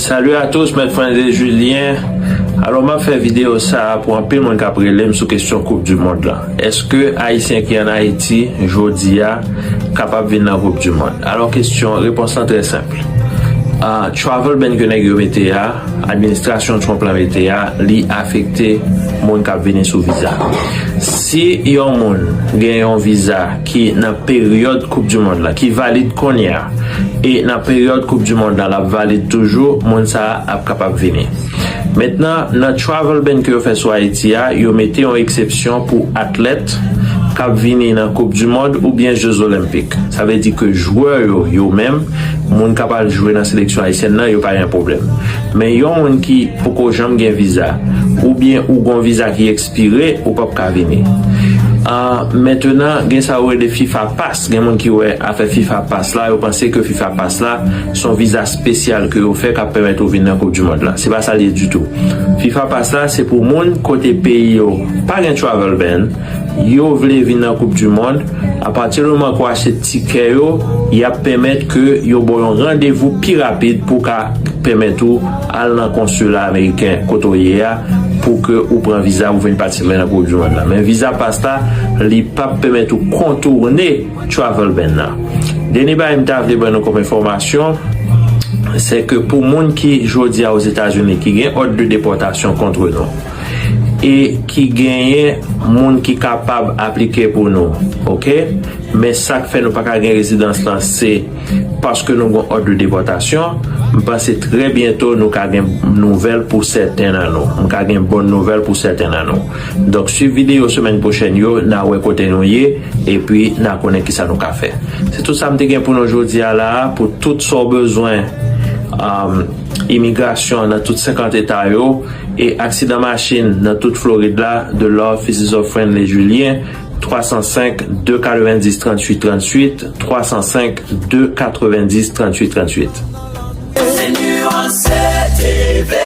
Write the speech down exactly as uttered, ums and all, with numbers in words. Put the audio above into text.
Salut à tous, Maître Franz Julien. Alò, m ap fè videyo sa a pou anpil moun k ap rele m sou kesyon Koup di Mond lan. Èske Ayisyen ki ann Ayiti jodi a kapab vin nan Koup di Mond? Alò, kesyon, repons lan trè senp. Ah, travel ban ke nèg yo mete a, administrasyon Trump lan mete a, li afekte moun k ap vini sou viza. Si yon moun gen yon viza ki nan peryòd Koup di Mond lan, ki valid kounye a, e nan peryòd Koup di Mond lan, l ap valid toujou, moun sa a ap kapab vini. Mentnan, nan travel ban ke yo fè sou Ayiti a, yo mete yon eksepsyon pou atlèt k ap vini nan Koup di Mond oubyen Je Zolenpik. Sa vle di ke jwè yo, yo menm, moun k ap al jwe nan seleksyon ayisyèn nan, yo pa gen pwoblèm. Men yon moun ki poko janm gen viza, oubyen ou gon viza ki ekspire, ou p ap ka vini. Ah, mentnan, gen sa yo rele FIFA Pass. Gen moun ki wè afè FIFA Pass la, yo panse ke FIFA Pass la, se yon viza espesyal ke yo fè k ap pèmèt ou vin nan Koup di Mond lan. Se pa sa l ye ditou. FIFA Pass la, se pou moun kote peyi yo pa gen travel ban, yo vle vin nan Koup di Mond. Apati di moman ke w achte tikè yo, y ap pèmèt ke yo ba w yon randevou pi rapid pou ka pèmèt ou al nan konsila ameriken kote w ye a, pou ke ou pran viza pou vin patisipe nan Koup di Mond lan. Men FIFA Pass la, li p ap pèmèt ou kontoune travel ban nan. Dènye bagay m ta vle ban nou kòm enfòmasyon, se ke pou moun ki jodi a Ozetazini, ki gen òd de depòtasyon kont nou, e ki genyen moun ki kapab aplike pou nou, oke? Men sa k fè nou pa ka gen rezidans lan, se paske nou gen òd de depòtasyon. M panse trè byento nou ka gen nouvèl pou sèten nan nou. M ka gen bòn nouvèl pou sèten nan nou. Donk, swiv videyo semèn pwochèn yo, n a wè kote nou ye, epi n a konnen kisa nou ka fè. Se tout sa m te gen pou nou jodi a la a, pou tout sa w bezwen, um, imigrasyon nan tout senkant eta yo, e aksidan machin nan tout Florid la, The Law Offices of Franz Julien, twa san senk, de katrevenndis, tranntuit tranntuit, twa san senk, de katrevenndis, tranntuit tranntuit.